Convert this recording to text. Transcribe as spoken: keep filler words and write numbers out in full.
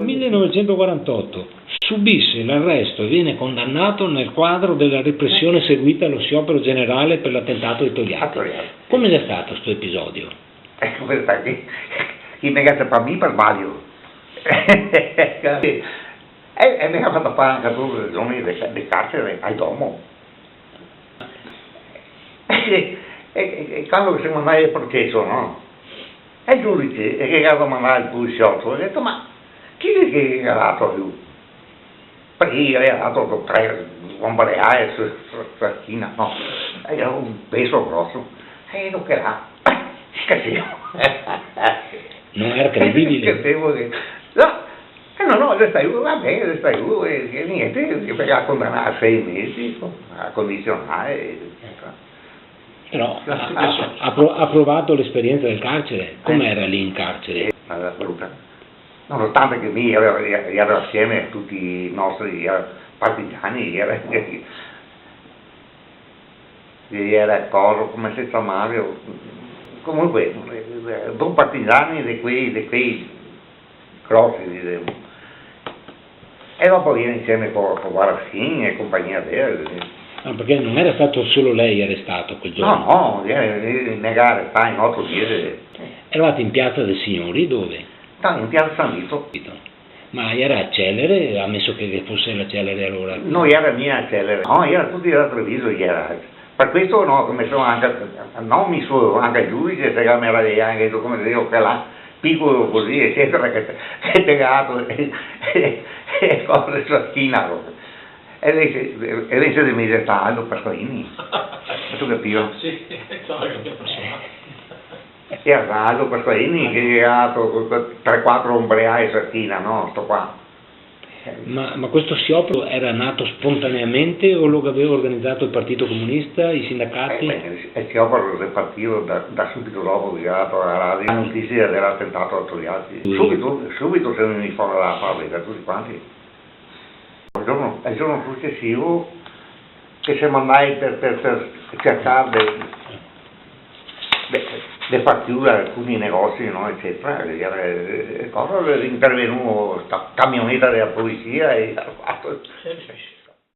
millenovecentoquarantotto, subisce l'arresto e viene condannato nel quadro della repressione seguita allo sciopero generale per l'attentato di Togliatti. A Togliatti. Come xe stato sto episodio? Eco, aspeta, che, che me gata par mi par sbalio. E, e me ga fato far anca dodese giorni de, de carcere al domo. E, e, e quando che semo andai al proceso, no? E el giudice, e che ga domandà el poliziotto, el ga dito: "Ma chi xe che ga dato a lu?" Parché i ghe gaveva dato tre, un breae su, su, su la schina, no? E gera un peso groso. E no, che là. Che sì. No gera credibile. Che devo dire? No. Eh, no, no, resta lu, va ben, resta lu, e, e gnente, che me ga condannà a sei mesi, co-, a condizionale, e, Però ha, ha, ha pro-, ha provato l'esperienza del carcere. Com'era lì in carcere? Eh, ma era bruta. Nonostante che mi gera, gera asieme a tuti i nostri, eh, partigiani, gera, gera coso, come se ciamava? Comunque, eh, do partigiani de quei, de quei grosi, disemo. E dopo vien insieme co, co Varasin e compagnia de, sì. No, parché no gera stà solo lei arestà quel giorno. No, no, eh, eh, me ga arestà in oto, diese. Eravate in Piazza dei Signori, dove? No, in Piazza San Vito. Ma gera a Celere, ameso che, che fose la Celere alora? No, gera mia a Celere. No, gera tuti da Treviso, gera. Par questo, no, come so anca, no mi solo, anca el giudice se ga meraviglià, anca el, come se dise, che là, picolo cusì, ecetera, che, che te ga dato, e, e, e cose su la schina, no? E invese, e invese de mi xe stà Aldo Pasqualini. Gheto capìo? Sì, ciò, che persona. Gera Aldo Pasqualini che ghe ga dato tre, quatro breae su la schina, no? Sto qua. Ma, ma questo sciopero era nato spontaneamente o lo aveva organizzato il Partito Comunista, i sindacati? Eh, beh, el, el sciopero xe partìo da, da subito dopo che ga dato la radio la notisia de l'atentato a Togliatti. Sì. Subito, subito semo vegnui fora da la fabrica, tuti quanti. El giorno, el giorno sucesivo che semo andai par, par, par cercar de, de, de far chiudar alcuni negozi, no, ecetera, e, e cosa, xe intervenuo sta camioneta de la polisia e ga fato. Sì, sì, sì.